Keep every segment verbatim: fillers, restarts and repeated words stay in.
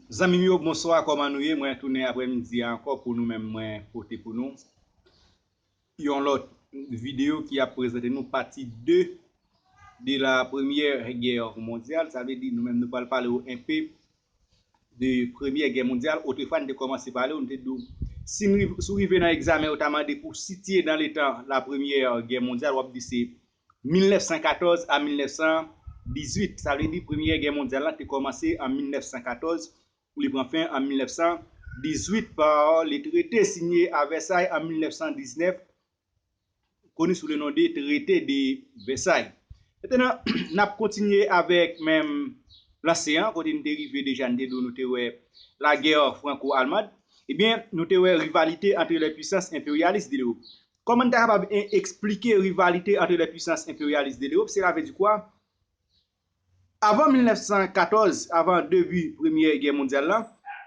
Zanmi m yo, bonswa, kòman nou ye? Mwen tounen aprèmidi a ankò pou nou menm, mwen pote pou nou yon lòt videyo ki ap prezante nou pati de de la Première Guerre Mondiale. Sa vle di nou menm nou pral pale w enpe de Premyè Gè Mondyal. Otrefwa, n te kòmanse pale w, n te di w, si n riv-, si w rive nan egzamen, yo ta mande pou w sitiye nan letan la Premyè Gè Mondyal, w ap di se mil nèf san katòz a mil nèf san dizuit. Sa vle di Premyè Gè Mondyal la te kòmanse an mil nèf san katòz pou li pran fen an mil nèf san dizuit pa le trete sinye a Vèsay an mil nèf san diznèf, koni sou le non de Trete de Vèsay. Mentnan, n ap kontinye avèk menm lanse an, kote n te rive deja, n te di w nou te wè lagè franko-almand. Ebyen, nou te wè rivalite antre lè pwisans enperyalis de Lewòp. Kòman n ta kapab e-, eksplike rivalite antre lè pwisans enperyalis de Lewòp? Sela vle di kwa? Avan mil nèf san katòz, avan debi Premyè Gè Mondyal la,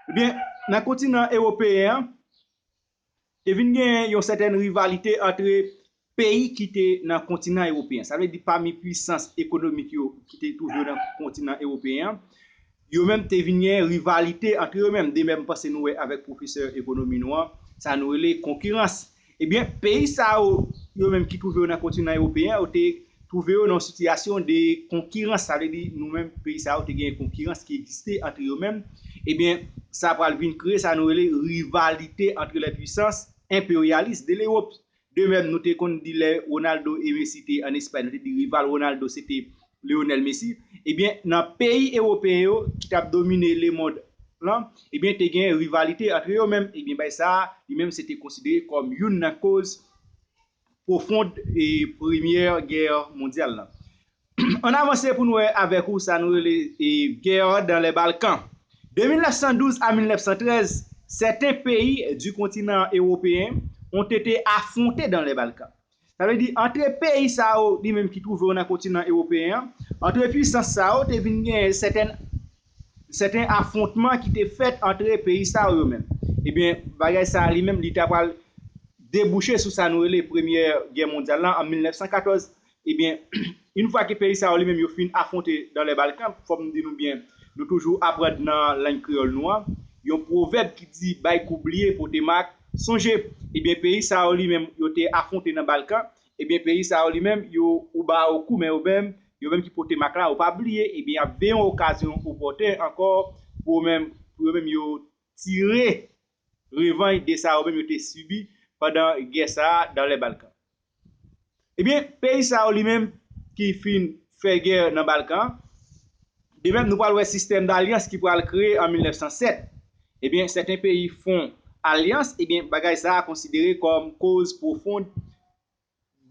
ebyen, nan kontinan ewopeyen an, te vin gen yon sètèn rivalite antre peyi ki te nan kontinan ewopeyen. Sa vle di pami pwisans ekonomik yo ki te twouve yo nan kontinan ewopeyen an, yo menm te vin gen rivalite antre yo menm. De menm panse nou wè avèk pwofesè ekonomi nou an, sa nou rele konkirans. Ebyen, peyi sa yo, yo menm ki twouve yo nan kontinan ewopeyen, yo te twouve yo nan yon sitiyasyon de konkirans. Sa vle di nou menm peyi sa yo te gen konkirans ki egziste antre yo menm. Ebyen, sa pral vin kreye sa nou rele rivalite antre lè pwisans enperyalis de Lewòp. De menm, nou te konn di lè Ronaldo e Messi te ann Espay, nou te di rival Ronaldo se te Lionel Messi. Ebyen, nan peyi ewopeyen yo ki t ap domine lemond lan, ebyen, te gen rivalite antre yo menm. Ebyen, bay sa a, li menm se te konsidere kòm youn nan koz pwofond e Premyè Gè Mondyal la. Ann avanse pou nou wè avèk ou sa nou rele e, Guerre dans les Balkans. De mil nèf san douz a mil nèf san trèz, certains pays du continent européen ont été affrontés dans les Balkans. Sa vle di, antre peyi sa yo, li menm ki twouve yo nan kontinan ewopeyen an, antre pwisans sa yo, te vin gen sètèn, sèten afwontman ki te fèt antre peyi sa yo, yo menm. Ebyen, bagay sa a, li menm, li ta pral debouche sou sa nou rele Premyè Gè Mondyal la, an mil nèf san katòz. Ebyen, yon fwa ke peyi sa yo, li menm, yo fin afwonte dans les Balkans, fò m di nou byen, nou toujou aprann nan lang kreyòl nou an, yon pwovèb ki di, bay kou bliye, pote mak sonje. Ebyen, peyi sa yo, li menm, yo te afwonte nan Balkan. Ebyen, peyi sa yo, li menm, yo, ou ba yo kou, men yo menm, yo menm ki pote mak la, yo pa bliye. Ebyen, y ap veye yon okazyon opòten ankò pou yo menm, pou yo menm, yo tire revanj de sa yo menm yo te sibi pandan gè sa a dans les Balkans. Ebyen, peyi sa yo, li menm, ki fin fè gè nan Balkan, de menm, nou pral wè sistèm dalyans ki pral kreye an mil nèf san sèt. Ebyen, sèten peyi fon alyans, ebyen, bagay sa a konsidere kòm koz pwofond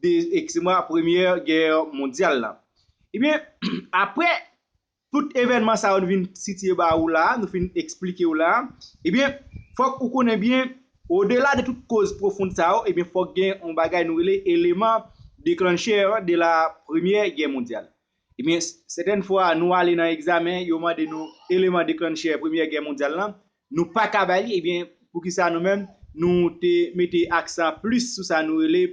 de, excusez-moi, Premyè Gè Mondyal la. Ebyen, apre tout evènman sa yo nou vin sitiye ba ou la, nou fin eksplike ou la, ebyen, fòk ou konnen byen, odela de tout koz pwofond sa yo, ebyen, fòk gen yon bagay nou rele eleman deklanchè de la Premyè Gè Mondyal. Ebyen, sètèn fwa, nou ale nan egzamen, yo mande nou eleman deklanchè Premyè Gè Mondyal la, nou pa ka bay li, ebyen, poukisa nou menm, nou te mete aksan plis sou sa nou rele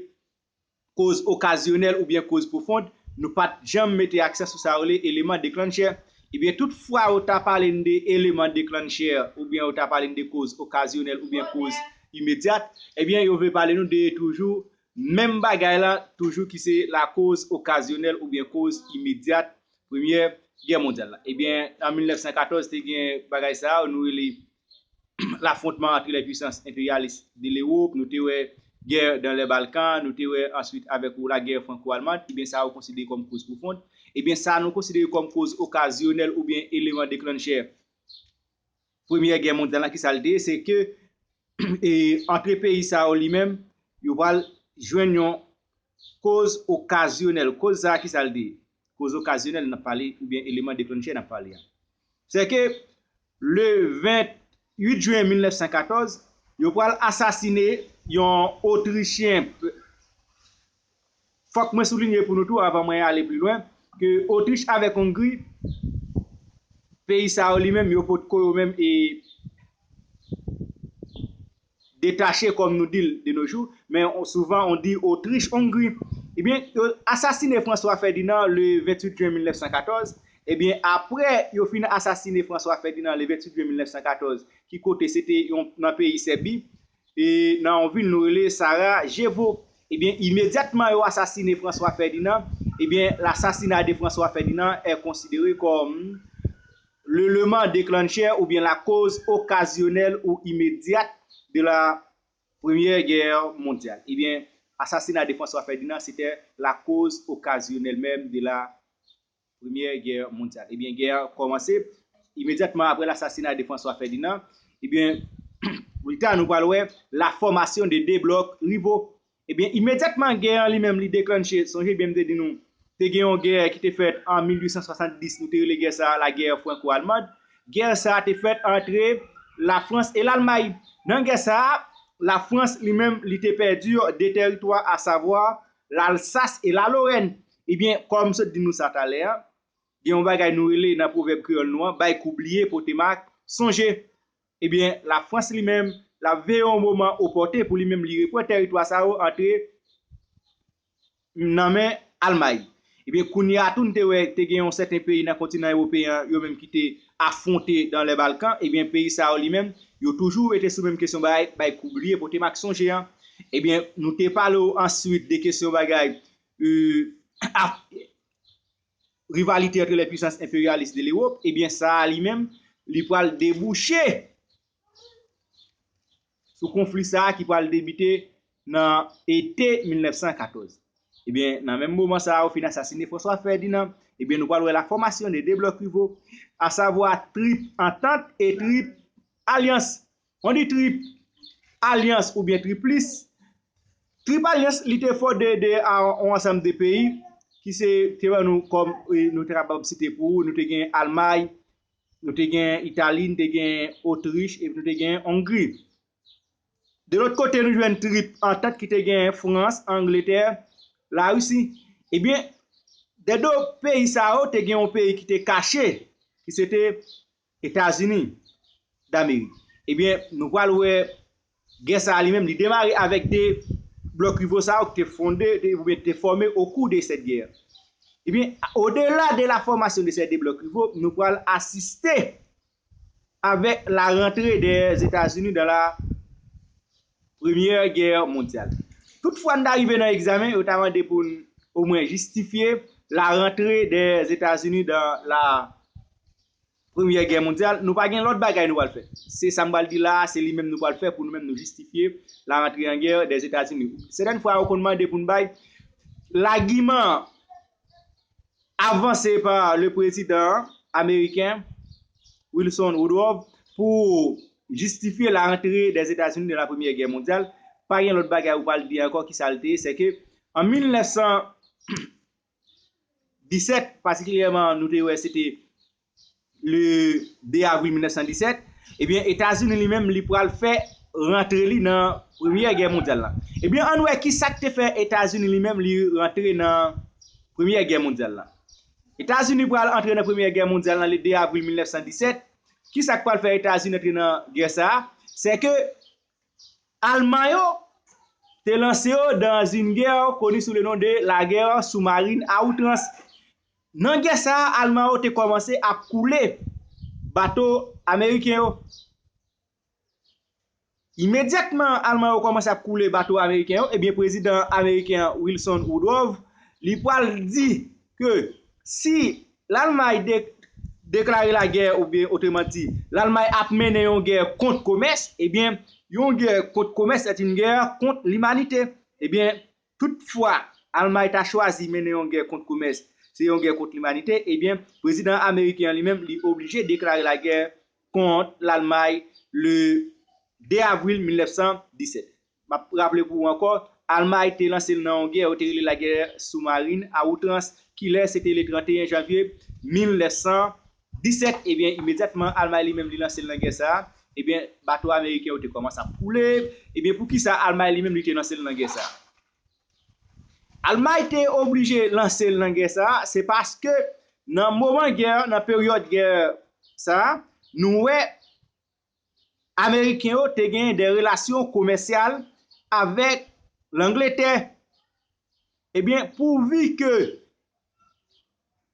koz okazyonèl oubyen koz pwofond, nou pa t janm mete aksan sou sa yo rele eleman deklanchè. Ebyen, tout fwa yo ta pale n de eleman deklanchè oubyen yo ta pale n de koz okazyonèl oubyen koz imedyat, ebyen, yo vle pale nou de toujou menm bagay la, toujou ki se lakoz okazyonèl oubyen koz imedyat Premyè Gè Mondyal la. Ebyen, an mil nèf san katòz, te gen bagay sa a, nou rele lafwontman antre lè pwisans enperyalis de Lewòp, nou te wè guerre dans les Balkans, nou te wè answit avèk ou lagè franko-almand, ebyen sa yo konsidere kòm koz pwofond. Ebyen sa nou konsidere kòm koz okazyonèl oubyen eleman deklanchè Premyè Gè Mondyal la, ki sa l te ye, se ke e, antre peyi sa yo li menm, yo pral jwenn yon koz okazyonèl. Koz sa a, ki sa l te ye? Koz okazyonèl n ap pale, oubyen eleman deklanchè n ap pale a. Se ke le venntuit jen mil nèf san katòz, yo pral asasine yon Otrichyen. Fòk mwen soulinye pou nou tou, avan mwen ale pi lwen, ke Otrich avèk Ongri, peyi sa yo li menm, yo potko yo menm e detache, kòm nou di l de nos jours, men on, souvan on di Otrich Ongri. Ebyen, yo asasine François Ferdinand le venntuit jen mil nèf san katòz, Ebyen, apre yo fin asasine François Ferdinand le venntuit jen mil nèf san katòz, ki kote se te yon, nan peyi Sèbi, e nan yon vil nou rele Sarajevo. Ebyen, imedyatman yo asasine François Ferdinand, ebyen, l'assassinat de François Ferdinand est considéré comme l'élément déclencheur oubyen la cause occasionnelle ou immédiate de la Première Guerre mondiale. Ebyen, assassinat de François Ferdinand, c'était la cause occasionnelle même de la Première Guerre mondiale. Ebyen, gè a kòmanse imedyatman apre l'assassinat de François Ferdinand. Ebyen, pita nou pral wè la formation de deux blocs rivaux. Ebyen, imedyatman gè an li menm li deklanche, sonje byen m te di nou, te gen yon gè ki te fèt an mil uit san swasanndis, nou te rele gè sa a la guerre franco-allemande. Gè sa a te fèt antre Lafrans e Lalmay. Nan gè sa a, Lafrans li menm li te pèdi de teritwa, a savwa Lalsas e Lalorèn. Ebyen, kòm m sot di nou sa talè a, gen yon bagay nou rele nan pwovèb kreyòl nou an, bay kou bliye pote mak sonje. Ebyen, Lafrans li menm, l ap veye yon moman opòten pou li menm li reprann teritwa sa yo antre nan men Almay. Ebyen, kounye a tou, n te wè, te gen yon sèten peyi nan kontinan ewopeyen an, yo menm ki te afwonte dans les Balkans. Ebyen, peyi sa yo li menm, yo toujou rete sou menm kesyon bagay, bay kou bliye pote mak sonje an. Ebyen, nou te pale w answit de kesyon bagay, euh, ap- rivalité entre les puissances impérialistes de l'Europe, ebyen, sa a li menm, li pral debouche sou konfli sa a ki pral debite nan ete mil nèf san katòz. Ebyen, nan menm moman sa a, yo fin asasine François Ferdinand. Ebyen, nou pral wè la formation de deux blocs rivaux, a savwa Trip Antant e Trip Alyans. On di Trip Alyans oubyen Triplis. Trip Alyans, li te fòde de a, yon ansanm de peyi ki se, te ban nou kòm, e, nou te kapab site pou ou, nou te gen Almay, nou te gen Itali, nou te gen Otrich, epi nou te gen Ongri. De lòt kote, nou jwenn Trip Antant ki te gen Frans, Angletè, Larisi. Ebyen, dèdo peyi sa yo, te gen yon peyi ki te kache, ki se te Etazini Damerik. Ebyen, nou pral wè gè sa a li menm, li demare avèk de blòk rivo sa yo ki te fonde, te, oubyen te fòme au cours de cette guerre. Ebyen, au-delà de la formation de ces deux blocs rivaux, nou pral asiste avec la rentrée des États-Unis dans la Première Guerre mondiale. Toutfwa n ta rive nan egzamen, yo ta mande pou n omwen jistifye la rentrée des États-Unis dans la Première Guerre mondiale, nou pa gen lòt bagay nou pral fè. Se sa m pral di la a, se li menm nou pral fè pou nou menm nou jistifye la rentrée en guerre des États-Unis. Sètèn fwa yo konn mande pou n bay lagiman avanse pa le prezidan ameriken Wilson Woodruff pou jistifye la rantre dèzetazini nan la premyè gè mondyal. Pa gen lòt bagay ou pral di ankò ki sa l te ye, se ke an mil nèf san disèt, patikilyèman, nou te wè se te le de avril mil nèf san disèt, ebyen, Etazini li menm li pral fè rantre li nan premyè gè mondyal la. Ebyen, ann wè ki sa k te fè Etazini li menm li rantre nan premyè gè mondyal la. Etazini pral antre nan premyè gè mondyal la le de avril mil nèf san disèt. Ki sa k pral fè Etazini antre nan gè sa a? Se ke Alman yo te lanse yo dans une guerre connue sous le nom de la guerre sous-marine à outrance. Nan gè sa a, Alman yo te kòmanse ap koule bato ameriken yo. Imedyatman Alman yo kòmanse ap koule bato ameriken yo, ebyen, prezidan ameriken an, Wilson Woodruff, li pral di ke si Lalmay de-, deklare lagè, oubyen, otreman di, Lalmay ap mennen yon gè kont komès, ebyen, yon gè kont komès est une guerre contre l'humanité. Ebyen, toutfwa Almay ta chwazi mennen yon gè kont komès, se yon gè kont limanite, ebyen, prezidan ameriken an li menm, li oblije deklare lagè kont Lalmay le de avril mil nèf san disèt. M ap raple pou ou ankò, Almay te lanse l nan yon gè, yo te rele lagè sou-marin a outrans, ki lè se te le trannteyen janvye mil nèf san disèt. Ebyen, imedyatman, Almay li menm li lanse l nan gè sa a, ebyen, bato ameriken yo te kòmanse ap koule. Ebyen, poukisa Almay li menm li te lanse l nan gè sa a? Almay te oblije lanse l nan gè sa a, se paske nan moman gè, nan peryòd gè sa a, nou wè Ameriken yo te gen de relasyon komèsyal avèk Langletè. Ebyen, pouvi ke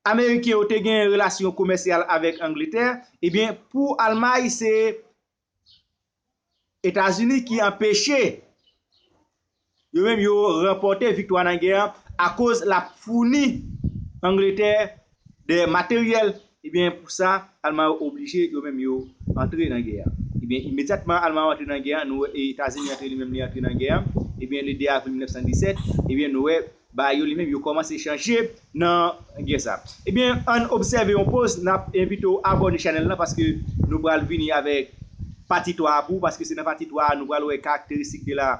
Ameriken yo te gen relasyon komèsyal avèk Angletè, ebyen, pou Almay, se Etazini ki anpeche yo menm yo ranpòte viktwa nan gè an akoz l ap founi Angletè de materyèl. Ebyen, pou sa, Alman yo oblije yo menm yo antre nan gè an. Ebyen, imedyatman Alman yo antre nan gè an, nou wè Etazini antre li menm li antre nan gè an. Ebyen, le de avril mil nèf san disèt, ebyen, nou wè bagay yo li menm yo kòmanse chanje nan gè sa. Ebyen, ann obsève yon poz, n ap envite w abòne chanèl lan paske nou pral vini avèk pati twa a pou, paske se nan pati twa a nou pral wè karakteristik de la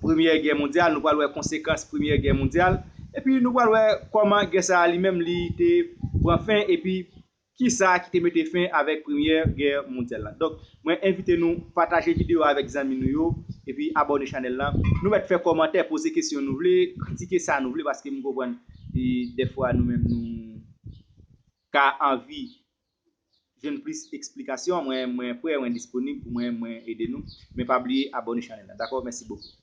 Premyè Gè Mondyal, nou pral wè konsekans Premyè Gè Mondyal, epi nou pral wè kòman gè sa a li menm li te pran fen, epi kisa ki te mete fen avèk Premyè Gè Mondyal la. Donk, mwen envite nou pataje videyo a avèk zanmi nou yo, epi abòne chanèl lan. Nou mèt fè kòmantè, poze kesyon nou vle, kritike sa nou vle, paske m konprann e dèfwa nou menm nou ka anvi jwenn plis eksplikasyon. Mwen, mwen prè, mwen disponib pou mwen, mwen ede nou. Men pa bliye abòne chanèl lan. Dakò? Mèsi bokou.